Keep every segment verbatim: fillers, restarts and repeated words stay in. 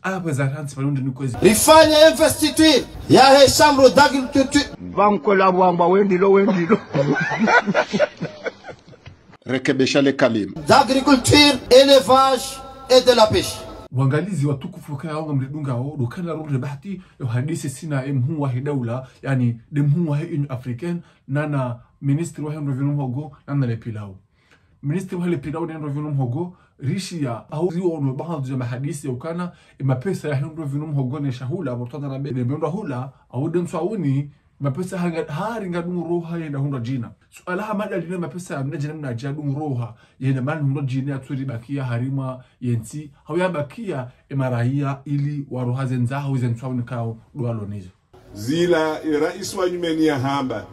Apvo zarantsi pvanu ndo nikwezi. Rifanye investiture yahe chambre d'agriculture. Pvankola wamba wendilo, wendilo. Rekebesha le kalima. D'agriculture, élevage et de la pêche. Wangalizi watukufu, kaya wanga mridungao, ndo kana rundre bahati yo hadisi sina ye mhuu wahe daula, yaani nde mhuu wahe Union Africaine, nana ministre wahe ndro vinu mhogo, nana le pilau. Ministre wahe le pilau ne ndro vinu mhogo, rishiya, hau ziwono bahandu ya mahadisi ya ukana, ye mapesa yahe ndro vinu mhogo ne shahula, pvo rutana na be, ne mendo hula, hau nde ntsu auni, mapesa hanga, hari ngayadungu roha yenda hundrwa djina. Suala hama ndalina mapesa ya mna djina mna dja dungu roha, yenda mani hundrwa djina ya tsuri bakia harimwa yentsi, hau ya bakia ye maraya ili waroha ze ndza, hau ze ntsu auni kao ndo walo nizo. Zila ye raisi wa nyumeni yahamba,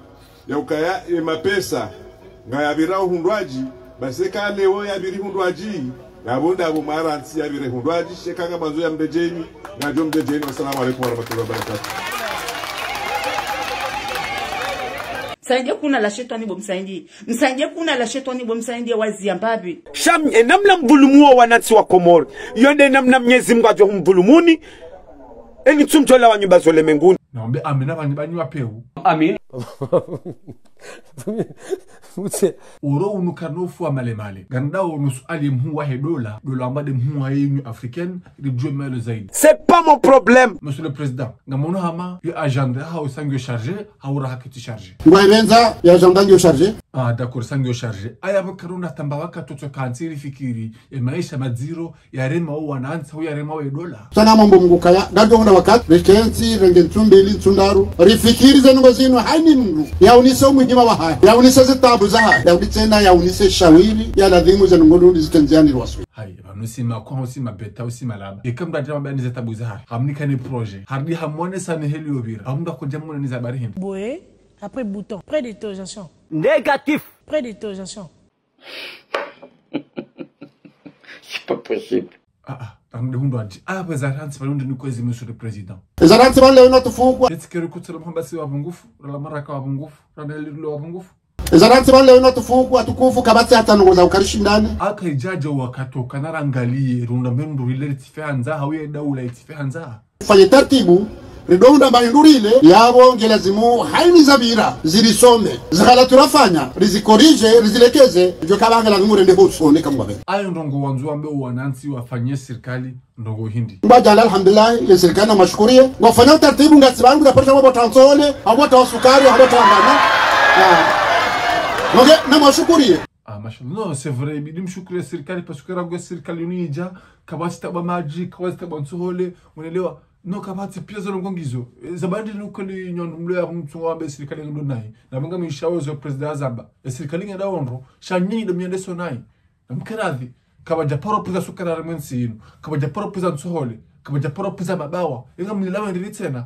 ya ukaya ye mapesa, ngayapvira uhundrwadji, basi eka leo yapviri hundrwadji, yapvo ndapvo mwarantsi yapvire hundrwadji, sha eka ngamwandzo yamredjeni, ngadjo mredjeni. Wassalamu alaikum warahmatullahi wabarakatuh. Msaidie kuna la shetwani bo msaidie. Msaidie kuna la shetwani bo msaidie wazi ya mbapvi. Sha mnyi, e namna mdhulumuo wanantsi wa Komori, yo nde namna Mnyezi Mungu yadjo humdhulumuni, enyi ntsumdjola wanyu bazo le menguni. Naombe amina pvanu pvanu wapeu. Amin. Uro unu kanofu wa male male. Nganda unu suali mhuu wahe daula, daula amba nde mhuu wahe Union Africaine, ridjuwe maelezo zaidi. C'est pas mon problème. Monsieur le Président, ngamono hama, yo agenda hau sango chargé, hau raha ketsi chargé. Ngwairenza ye agenda ngiyo chargé. Ah, d'accord, sango chargé. Aya, pvo karuna tamba wakati tsokantsi rifikiri, ye maesha madziro, yarema wo wanantsi, hau yarema wo ye daula. Tsana mambo mngu kaya, ngadjo hundra wakati, rikentsi, renge ntsu mbili, ntsu ndraru. Rifikiri ze ndrongo zinu, haina mndru yaunise umuhima wahahe, yaunise ze tabu zahahe, yaunise na, yaunise shawiri, ya ladhimu ze ndrongo ndundi zitrendziani rwaswe. Hayi, pvanu si makwa, si mabeta, si malaba. Eka mndru adja mabani ze tabu zahahe, hamnika ni projet. Harudi hamwonesa ni heli yopvira. Hamndru akodja mwonesa habari hindri. Boe, après bouton, point d'interrogation. Négatif. Point d'interrogation. C'est pas possible. Ah, ah, pvanu nde hundrwadji. Ah, pvo zarantsi pvanu ndo nikwezi, Monsieur le Président. Zarantsi pvanu leo inu watufu. Eti keri kutsira mhamba si wapvungufu, rala maraka wapvungufu, rala lilo wapvungufu. Zarantsi pvanu leo inu watufu, watukufu, kapvatsi hata ndrongo za ukarishi ndani. Aka idjadja wakati ukana rangalie, runda mendo rile ritsi fe handza, hau ye daula itsi fe handza. Fanye taratibu, ridjo hundra mba hindru rile, yapvo nge lazimu haina zapvira, zirisome. Zikala tsurafanya, rizikorije, rizilekeze, djo kapvanga lazimu rende hosoni kamwe. Ayo ndrongo wandzo wambe wanantsi wafanye sirikali, ndrongo hindri. Ngwadjala alhamdulillah, ye sirikali namwashukuriye. Ngwafanya utaratibu ngasi pvanu za parisha wapvo tantsohole, wapvo ta sukari, wapvo ta ngano. Ah. Nge, namwashukuriye. Ah, mashallah. Non, c'est vrai, ibidi mshukuriye sirikali, parce que rangu ye sirikali inu idja, kapvatsi tabu madji, kapvatsi tabu ntsohole, mwenelewa. Non, kapvatsi piya zo ndrongo ngizo. E, zabandi ni ukweli nyondo mlo ya mtsungo wambe sirikali ndo nayi. Na manga mishawo zo président azamba. E sirikali ngenda ondro, sha nyinyi ndo mnyendeso nayi. Na mkeradhi, kapvadja paro pvuza sukari harimwa yentsi inu, kapvadja paro pvuza ntsohole, kapvadja paro pvuza mabawa. Inga mlilawe ndili tsena.